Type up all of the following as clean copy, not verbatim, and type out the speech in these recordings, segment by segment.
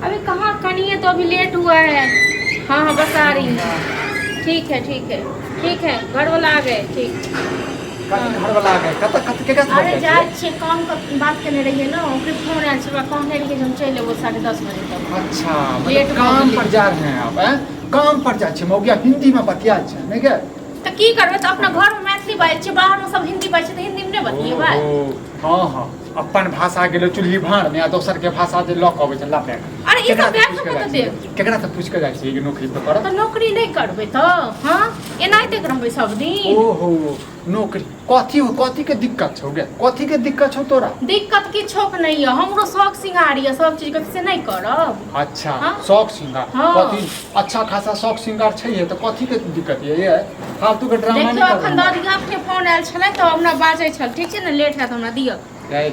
अभी कहाँ कनिए तो अभी लेट हुआ है। हाँ हाँ बस आ रही हूँ। ठीक है ठीक है ठीक है, घर वाला आ गए। ठीक। कथी घर वाला आ गए? कत कत के कत? अरे जाइ छियै, काम के बात केने रहियै ने, ओकरे फोन आयल छै, ओकरा कहने रहियै जे हम चलि एबो 10:30 बजे तक। अच्छा, लेट मतलब भऽ काम गेलै। पर जा रहे हैं आप, हैं? काम पर जाइ छै मौगिया, हिंदी में बतिया छै नहि गे? तऽ की करबै, तऽ अपना घरमे मैथिली बाजै छियै, बाहरमे सब हिन्दी बाजै छै, तऽ हिन्दीमे नहि बतियेबै? ओहो, हँ हँ, अपन भाषा गेलै चूल्ही भाँड़ में आ दोसर के भाषा जे लऽ कऽ अबै छै लपेट। अरे ई केकरा सब से व्याख्या पूछि कऽ कतऽ जाइ छियै? देब? केकरा से पूछि कऽ जाइ छियै कि नौकरी पर करब? तऽ नौकरी नहि करबै तऽ हँ एनाहिते रहबै सब दिन? ओहो, नौकरी कथी कथी के दिक्कत छौ गे? कथी के दिक्कत छौ तोरा? दिक्कत किछो के नहि यऽ, हमरो शौक सिंगार यऽ सब चीज के, से नहि करब? अच्छा। हाँ? शौक सिंगार? हाँ। कथी अच्छा खासा शौक सिंगार छै तऽ कथी के दिक्कत ये? ये फालतू के ड्रामा देखियौ नहि अखन करू। दादी अखने फोन आयल छलै तऽ हमरा बाजै छल, ठीक छै ने, लेट हैत, हमरा दिअ। गे,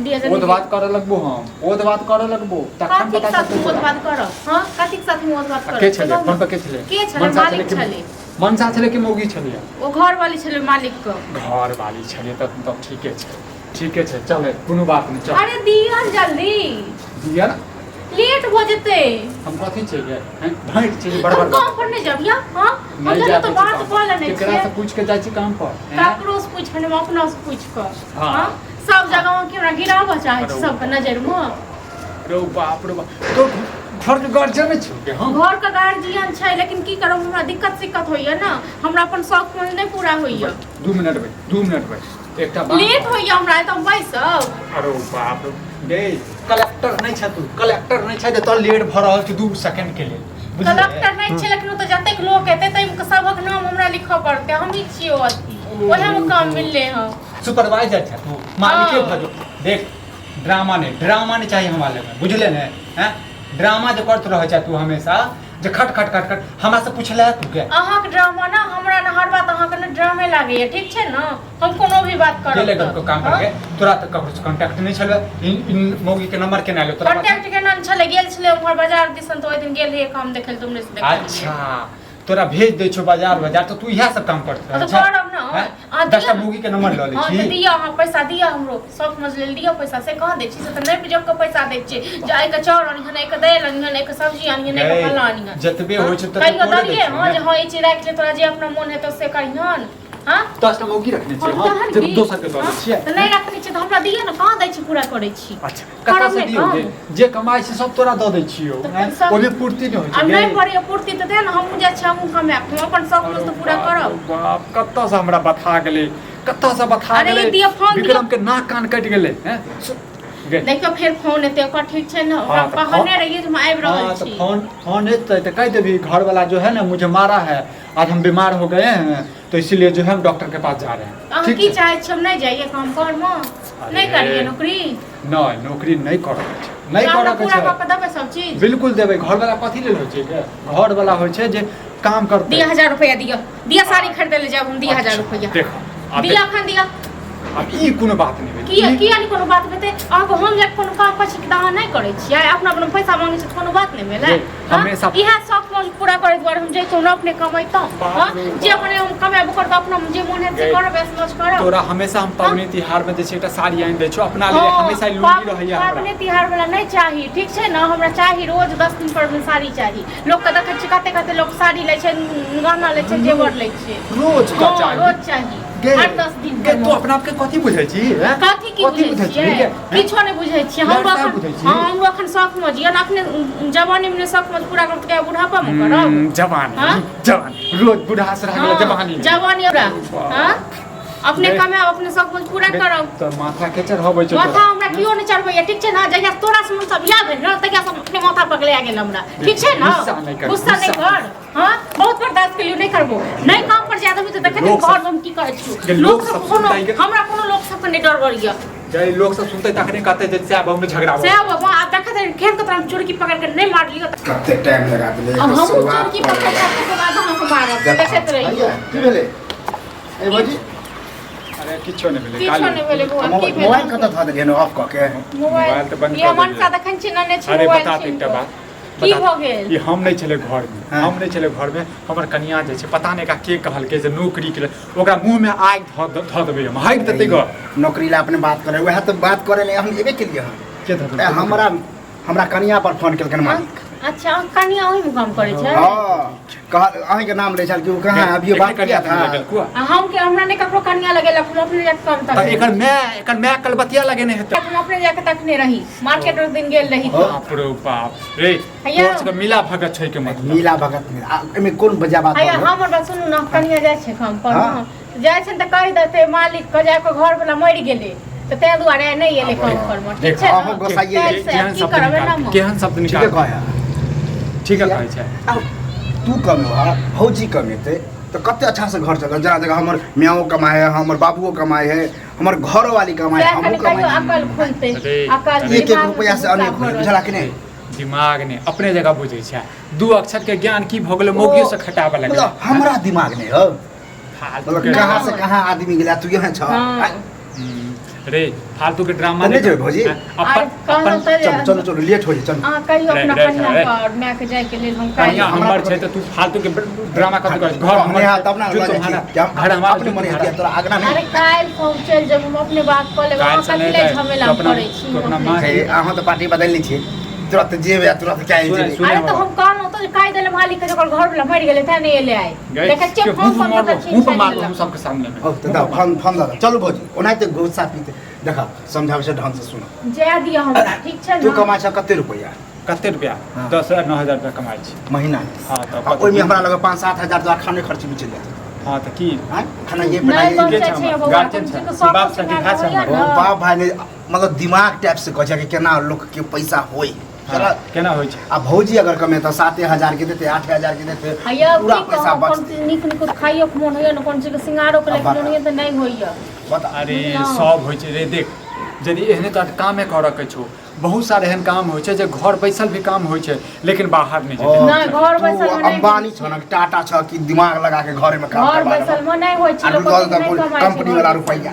दिअ ओध जल्दी। बात करऽ लगबो हम, ओध बात करऽ लगबो तखन कथीक पता साथ चलतौ मोद तोरा। बात करब? हँ, कथीक साथ मोद बात आ करब? के छलै बताउ ने। फोन पर? के छलै? के छलै? मनसा मालिक कि- छलै। मनसा छलै कि मौगी छलै? ओ घरवाली छलै मालिक के। घर वाली छलै तब तब ठीके छै, ठीके छै, चलै कोनो बात नहि, चल। अरे दिअ ने जल्दी। दिअ ने। लेट भऽ जेतै। हम कथी छै गे, हैं? भैंट छै जे हम बड़बर काम पर नहि जाब या? हँ, हम नहि जल्दी जाय तऽ के छै बात काम कऽ पर। लेने केकरा छियै। से पूछि के जाइ छी काम पर, हैं? ककरो से पूछि कऽ नहि, अपना से पूछि कऽ। हाँ। हँ, सब जगह के हमरा गिराबऽ चाहै छै अरे सबके नजर मे। रो बाप रो बाप, तो घर के गार्जियन नहि छौ गे? हम घर के गार्जियन छै, लेकिन की करब, हमरा दिक्कत सिक्कत होइया ने, हमरा अपन शौक मौज नहि पूरा होइया। 2 मिनट बैठ, 2 मिनट बैठ, एकटा बात। लेट होइया हमरा, तऽ हम बैसब। अरे बाप रे, गे कलेक्टर नहि छ तू, कलेक्टर नहि छ जे तोरा लेट भऽ रहल छै 2 सेकंड के लेल, बुझलियै? कलेक्टर नहि छै, लेकिन ओतऽ जतेक लोक एतै ताहिमे सभक नाम हमरा लिखऽ पड़तै, हमही छियै ओ अथी, ओएहमे काम मिललै हँ। सुपरवाइजर छ तू, मालिके हाँ। भऽ जो। देख, ड्रामा नहीं, ड्रामा नहीं चाहिए हमारे में, बुझले ने? हैं, ड्रामा जो करते रहे छै तू हमेशा, जे खट खट खट खट, हमरा से पूछले तू के? अहाँके ड्रामा ना हमरा ना, हर बात अहाँके ने ड्रामे लागैया, ठीक छै ने, हम कोनो भी बात करब गेले घर को काम हाँ? करके तोरा तऽ ककरो से कांटेक्ट नहीं छले, इन इन मौगी के नंबर केना एलो तोरा पास? कॉन्टैक्ट के नाम छलै, गेल छलै उम्हर बाजार दिसन, तऽ ओहि दिन गेल रहियै काम देखै लए, तुमरे से देखलियै। अच्छा, तोरा भेज दै छौ बाजार बाजार तऽ तू इएह सब काम करत तऽ करब ने। अहाँ 10टा दिअ ने। मौगी के नंबर लऽ लै हँ छी। तऽ दिअ अहाँ पैसा, दिअ हमरो शौक मज लेल दिअ पैसा। से कहाँ दै छी? से तऽ नहि जग के पैसा दै छियै जे एहिके चाउर अनिहन, एहिके दालि अनिहन, एहिके सब्जी अनिहन, एहिके गै, फल्लाँ अनिहन। जतबे होइ छै ततबे कहियो तोरे दै देलियै? छियौ हँ ने। जे हँ, ई चीज राखि ले, तोरा जे अपना मोन हेतौ से करिहन। हँ, 10टा मौगी रखने छियै? हम हँ तहन जे की? दोसर के दऽ दै हँ, छियै? तऽ नहि रखने छियै तऽ हमरा दिअ ने, कहाँ दै छी, पूरा करै छी। अच्छा, कतऽ करब से नहि दियौ? काम। जे जे कमाइ छै सब तोरा दऽ दै छियौ। तऽ आँय? सब- ओहिमे पूर्ति नहि होइ आ छै नहि गे। पड़ैए पूर्ति तऽ दे ने, हमहूँ जाइ छी, हमहूँ कमायब, हम अपन शौक अरे तऽ पूरा बाप करब। रे बाप, कतऽ से हमरा बथा गेलै, कतऽ से बथा अरे ई गेलै। दिअ, फोन दिअ। विक्रम के नाक कान कटि गेलै, हैं? गे, देखियौ फेर फोन एतै ओकर, ठीक छै ने? ओकरा हाँ, तऽ कहने फोन- रहियै जे हम आबि रहल हाँ तो छी। फोन फोन एतै तऽ कहि देबही, घर वाला जो है ना मुझे मारा है, आज हम बीमार हो गए हैं, तो इसीलिए जो है हम डॉक्टर के पास जा रहे हैं। अहाँ ठीक की छै? चाहै छी, हम नहि जाइए काम करमे? नहि करियै नौकरी? नहि, नौकरी नहि करऽ के छै, नहि तऽ हमरा करऽ के पूरा छै। कऽ के देबै सब चीज? बिल्कुल देबै। घर वाला कथी लेल होइ छै गे? घर वाला होइ छै जे काम करतै। दिअ 1000 रुपैआ दिअ, दिअ, साड़ी खरीदै लए जायब हम, दिअ 1000 रुपैआ। देखो आब। दिअ, एखन दिअ। आब ई कोनो बात नहि भेलै। किया? किया नहि कोनो बात हेतै? अहाँके हम जाके कोनो काम करै छी तऽ अहाँ नहि करै छियै, अपना अपना पैसा मांगै छी तऽ कोनो बात नहि भेलै? जे हँ? हमेशा- इएह शौक मौज पूरा करै दुआरे हम जैतहुँ ने, अपने कमैतहुँ। बाप हँ, रे जे अपने हम कमायब ओकर तऽ अपना जे मोन हेतै से गे। करब, ऐश मौज करब। तोरा हमेशा हम पाबनि तिहार में जे छै एकटा साड़ी आनि दै छियौ अपना लिए। हँ, हमेशा ई लुंगी रहैया हमरा। पाबनि तिहार वाला नहि चाही, ठीक छै ने? हमरा चाही रोज 10 दिन पर मे साड़ी चाही। लोकके देखै छियै कते कते लोक साड़ी लै छै, गहना लै छै, जेवर लै छै। रोज का हँ, चाही? रोज चाही। गे, हर 10 दिन गे पर। तू अपना आपके कथी बुझै छी, हैं? कथी की बुझै छी छियै? गे, हैं? किछो नहि बुझै छियै हमरो। लड़का एखन बुझै छी? हँ, हमरो एखन शौक मौज यऽ ने, अखने जवानी मे शौक मौज पूरा करब तऽ कहिया बुढ़ापा मे करब? जवानी? हाँ? जवानी रोज बूढ़ा से रह गेलै हँ, जवानी मे। जवानी हमरा हँ, अपने गे। कमायब, अपने शौक मौज पूरा गे, करब। तोर माथा के चढ़ाबै छौ माथा तोरा। हमरा केओ नहि चढ़बैया, ठीक छै ने? जहिया तोरा से मन बियाह भेल ने, तहिया से अपने माथा पकड़ा गेल हमरा, ठीक छै ने? गुस्सा नहि कर, गुस्सा नहि गुस्सा कर। हँ, बहुत बर्दाश्त केलियौ, नहि करबो, नहि काम पर जाय देबही तऽ देखै लोक सब- घर में हम की करै छियौ। जे लोक लोक सब सब कोनो सुनतै गे- हमरा कोनो लोक सबके नहि डर होइए। जे लोक सब सुनतै तखने कहतै जे सएह बहु में झगड़ा भऽ सएह बाबा, आब देखैत रही, खेत के तोरा हम चुरकी पकड़ के नहि मारलियौ तऽ कते टाइम लगा देले। आब एकर हमहूँ शुरुआत चुरकी कऽ पकड़ के देलक। तकर बाद अहाँके मारब, देखैत रही। भैया, की भेलै ए भौजी? अरे किछो नहि भेलै। किछो कालू। नहि भेलै बौआ, की भेलै? मोबाइल कतऽ धऽ देलियै ऑफ कऽ के? मोबाइल तऽ बंद ये कऽ मनसा देलियै। देखै छी ने छै अरे मोबाइल बता तऽ छीन एकटा कऽ। बात की बता। भऽ गेल? ई हम नहि छलै घरमे। हाँ। हम नहि छलै घरमे, हमर कनिया जे छै, पता नहि एकरा के कहलकै जे नौकरी के लेल, ओकरा मुँहमे आगि धऽ धऽ देबै हम, हाकि देतै गऽ। नौकरी ला अपने बात करे, वएह तऽ बात करे ले हम एबे केलियै हन। के धऽ ए, देलकै? हमरा हमरा कनिया पर फोन केलकन मालिक। अच्छा, अहाँ कनिया ओहिमे काम करै छै? हाँ, कह अहीं के नाम लै छल कि ओ कहाँ है, अभी बात किया था। आ हम के हमरा नहि ककरो कनिया लगेलक, हम अपने जाके काम तऽ तकने। एकर my कलबतिया लगेने हेतै। हम अपने जाके तकने रही, मार्केट उस दिन गेल रही। हाँ। बाप रे बाप रे, हैया। तोर सबके मिला भगत छै के मतलब। मिला भगत में एहिमे कोन बजा बात हैया भऽ गेल? हमर बात सुनू ने, कनिया जाइ छै काम पर। हाँ। जाइ छै तऽ कहि देतै मालिक के जाके घर वाला मरि गेलै, तऽ ताहि दुआरे नहि एलै काम पर मे, ठीक छै अहूँ ने? गोसाइए काल्हि से केहन की शब्द करबै निकाल, ने? केहन शब्द ठीके निकाल, कहै। ठीके कहै छै। आब तू कमेबह, भौजी कमेतै तऽ कते अच्छा से घर चलत। जेना देखा, हमर माओ कमाए है, हमर बाबुओ कमाए है, हमर घरोवाली कमाए है, सएह हमहूँ कनि कहियो कमाए। अकल खुलतै। अरे, अकल अरे। एक एक दिमाग रुपैआ से गुस्सा अनेक होइ भरल। बुझला कि नहि? दिमाग नहि अपने जगह बुझै छै, दू अक्षर के ज्ञान की भऽ गेलै, मौगियो से खटाबऽ लगलै। मतलब हमरा दिमाग नहि हौ। फालतू मतलब के कहाँ से कहाँ आदमी गेला, तू यहाँ छ। हाँ। रे फालतू के ड्रामा तऽ नहि जेबै भौजी? हैं? आर अपन कहलहुँ अपन तऽ जे चलू चलू चलू, लेट हो जाइ, चलू। अहाँ कहियो रे, अपना रे, कनिया रे। के और माय के जाय के लेल हम काल्हि कनिया हमरा हमर छै तऽ तू फालतू के ड्रामा कथी करै घर हमरे हमर यहाँ तब ना जूत लऽ जाइ छी। तुम्हारा, कि हम घर हमारा अपने जूत मने तुम्हारा। हेतियै तोरा आगना अरे नहि। काल्हि हम चलि जेबै, हम अपने बात कऽ लेबै। काल्हि अहाँ से कथी नहि लए जाइ, झमेला तू अपना- करै छी? तू अपना हम माँ अपने हे, अहाँ तऽ पार्टी बदलि लै छियै, तुरंत जेबै आ तुरंत क्या सुनै- जेबै। सुनै अरे तऽ हम कहलहुँ तऽ कहि देले मालिक के जे ओकर घर वाला मरि गेलै तें नहि एलै आइ। गई, देखै छियै के फोन मुँह पर मारबो, कतऽ मुँह पर छीन मारबो हम लेलक। सबके सामने में। हौ तऽ दाও, फोन फोन दऽ दऽ। चलू भौजी, ओनाहिते गुस्सा पीते देखा, समझाबै छै ढंग से सुनो। जाय दिअ हमरा, ठीक छै तू ने? कमाइ छ कते रुपैआ? कते रुपया? हाँ। 10,000 9,000 रुपया कमाइ छी महीना। हाँ, तऽ आ ओहिमे हमरा लग 5-7 हजार तोरा खाने खर्च में चलि जायत। हाँ तऽ की? आँय, खाना ये नहि बनाइए। के बचै छै छै हमर? बौआ, गार्जियन कम छै। से कम शौक बाप छै कि भाय छै होइए हमर? ने। ओ बाप भाय ने, मतलब दिमाग टाइप से कहै छै कि केना लोक के पैसा होई। हाँ, केना होइ छै? आ भौजी अगर कमेतै 7,000 के देतै, 8,000 के देतै, हैया पूरा की पैसा कहब, कोन बचतै। चीज नीक नीक खाइयो के मोन होइए ने, कोन चीज के सिंगारो के लैके बता। मोन होइए तऽ नहि होइए। बता। अरे बुझलहुँ। सब होइ छै रे। देख, यदि एहने तोरा कामे करऽ के छौ, बहुत सारा एहन काम होइ छै जे घर बैसल भी काम होइ छै, लेकिन बाहर नहि जेतै। नहि, घर तू बैसल मे नहि। अंबानी छ न, टाटा छ कि दिमाग लगा के घरे में काम घर करवा बैसल लेबऽ। मे नहि होइ छै। आ लोक दऽ ओतेक दऽ नहि कमाइ छै कंपनी घर वाला बैसल। रुपैआ।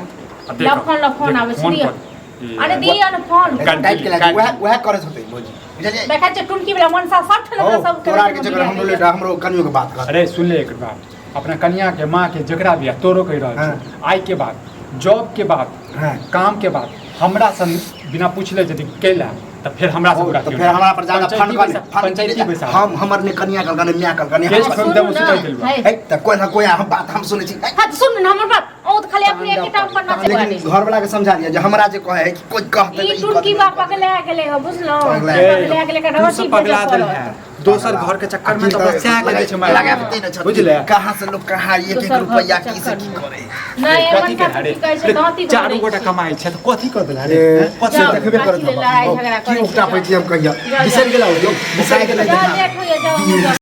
आ देखो, लफन लफन देखो, आबै छै, फोन दिअ। पर। ई, अरे दिअ ने फोन। काटि टाइप के काटि। वएह वएह करैत होतै भौजी, बुझलियै? देखै छै टुनकी वाला मनसा सब ठेला हौ, सब तोरा आरके चक्कर हमरो लेट, हमरो कनियो के बात कर। अरे सुन ले एक बात, अपना कनिया के, माँ के, जकरा भी है, तोरो कहि रहल हाँ। छी, आइ के बाद जॉब के बाद, हाँ। काम के बाद हमरा से बिना पूछले यदि कैला तऽ फेर हमरा से हौ, बुरा तऽ क्यों? फेर हमरा पर ज्यादा फंड पंचायती कर बैसा- पंचायती बैसा। हम हमर ने कनिया कल ने माय कल ने केस हम ठोकि सुनू देबो से ने, कहि देलबो। है। है तऽ कोई ना कोई हम बात हम सुनै छी। है, हाँ तऽ सुन ने हमर बात, ओ तऽ खाली अपने एके टांग पर नाचै लेकिन बारी। घर वाला के समझा दिया जे हमरा जे कहे है कि कोई कहते ई तऽ ई टुनकी कहते। बा पगला गेलै हो, बुझलहुँ? पगला पगला गेलै तू कऽ सब पगला देल है, दोसर घर के चक्कर में तो बच्चा के दै छै मार। लगा देते ने छथिन। बुझले? कहाँ से लोग कहाँ एक एक दोसर घर रुपैया के की से की चक्कर में। करे। नहि कथी के मनसा हरे? की कहै छै दाँती चारू गोटा कमाइ छै तऽ कथी कऽ देला रे? ए, कथी जाउ। देखबे करत कथी लड़ाई झगड़ा की करै उकटा छै, पैची हम कहिया जाउ। बिसरि गेला, बिसरि गेला। जाउ, लेट होइए, जाउ, जाउ।